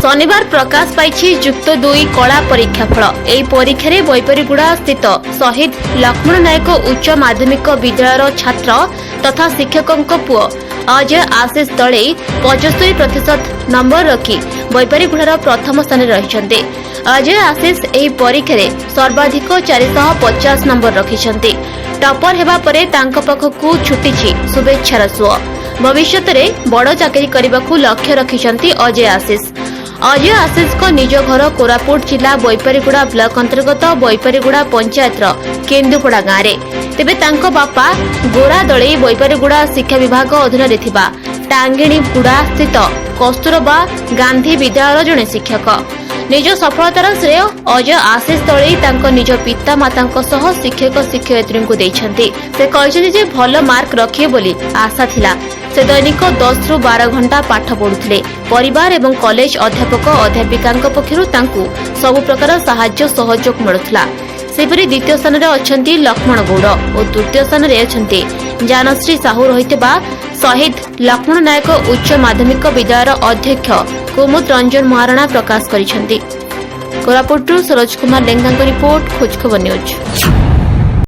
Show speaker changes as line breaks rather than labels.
ଶନିବାର ପ୍ରକାଶ ପାଇଛି ଯୁକ୍ତ ଦୁଇ କଳା ପରୀକ୍ଷା ଫଳ। ଏହି ପରୀକ୍ଷାରେ ବୈପାରିଗୁଡ଼ା ସ୍ଥିତ ଶହୀଦ ଲକ୍ଷ୍ମଣ ନାୟକ ଉଚ୍ଚ ମାଧ୍ୟମିକ ବିଦ୍ୟାଳୟର ଛାତ୍ର ତଥା ଶିକ୍ଷକଙ୍କ ପୁଅ ଅଜୟ ଆଶିଷ ଦଳେଇ 75% ନମ୍ବର ରଖି ବୈପାରିଗୁଡ଼ାର ପ୍ରଥମ ସ୍ଥାନରେ ରହିଛନ୍ତି। ଅଜୟ ଆଶିଷ ଏହି ପରୀକ୍ଷାରେ ସର୍ବାଧିକ 450 ନମ୍ବର ରଖିଛନ୍ତି। ଟପର ହେବା ପରେ ତାଙ୍କ ପାଖକୁ ଛୁଟିଛି ଶୁଭେଚ୍ଛାର ସୁଅ। ଭବିଷ୍ୟତରେ ବଡ଼ ଚାକିରି କରିବାକୁ ଲକ୍ଷ୍ୟ ରଖିଛନ୍ତି ଅଜୟ ଆଶିଷ। ଅଜୟ ଆଶିଷଙ୍କ ନିଜ ଘର କୋରାପୁଟ ଜିଲ୍ଲା ବୈପାରିଗୁଡ଼ା ବ୍ଲକ ଅନ୍ତର୍ଗତ ବୈପାରିଗୁଡ଼ା ପଞ୍ଚାୟତର କେନ୍ଦୁପଡ଼ା ଗାଁରେ। ତେବେ ତାଙ୍କ ବାପା ଗୋରା ଦଳେଇ ବୈପାରିଗୁଡ଼ା ଶିକ୍ଷା ବିଭାଗ ଅଧୀନରେ ଥିବା ଟାଙ୍ଗିଣୀଗୁଡ଼ା ସ୍ଥିତ କସ୍ତୁରବା ଗାନ୍ଧୀ ବିଦ୍ୟାଳୟର ଜଣେ ଶିକ୍ଷକ। ନିଜ ସଫଳତାର ଶ୍ରେୟ ଅଜୟ ଆଶିଷ ଦଳେଇ ତାଙ୍କ ନିଜ ପିତାମାତାଙ୍କ ସହ ଶିକ୍ଷକ ଶିକ୍ଷୟିତ୍ରୀଙ୍କୁ ଦେଇଛନ୍ତି। ସେ କହିଛନ୍ତି ଯେ ଭଲ ମାର୍କ ରଖିବେ ବୋଲି ଆଶା ଥିଲା। ସେ ଦୈନିକ 10ରୁ 12 ଘଣ୍ଟା ପାଠ ପଢୁଥିଲେ। ପରିବାର ଏବଂ କଲେଜ ଅଧ୍ୟାପକ ଅଧ୍ୟାପିକାଙ୍କ ପକ୍ଷରୁ ତାଙ୍କୁ ସବୁ ପ୍ରକାର ସାହାଯ୍ୟ ସହଯୋଗ ମିଳୁଥିଲା। ସେହିପରି ଦ୍ୱିତୀୟ ସ୍ଥାନରେ ଅଛନ୍ତି ଲକ୍ଷ୍ମଣ ଗୌଡ଼ ଓ ତୃତୀୟ ସ୍ଥାନରେ ଅଛନ୍ତି ଜାନଶ୍ରୀ ସାହୁ ରହିଥିବା ଶହୀଦ ଲକ୍ଷ୍ମଣ ନାୟକ ଉଚ୍ଚ ମାଧ୍ୟମିକ ବିଦ୍ୟାଳୟର ଅଧ୍ୟକ୍ଷ କୁମୁଦ ରଞ୍ଜନ ମହାରଣା ପ୍ରକାଶ କରିଛନ୍ତି। କୋରାପୁଟରୁ ସରୋଜ କୁମାର ଲେଙ୍କାଙ୍କ ରିପୋର୍ଟ, ଖୋଜଖବର ନ୍ୟୁଜ୍।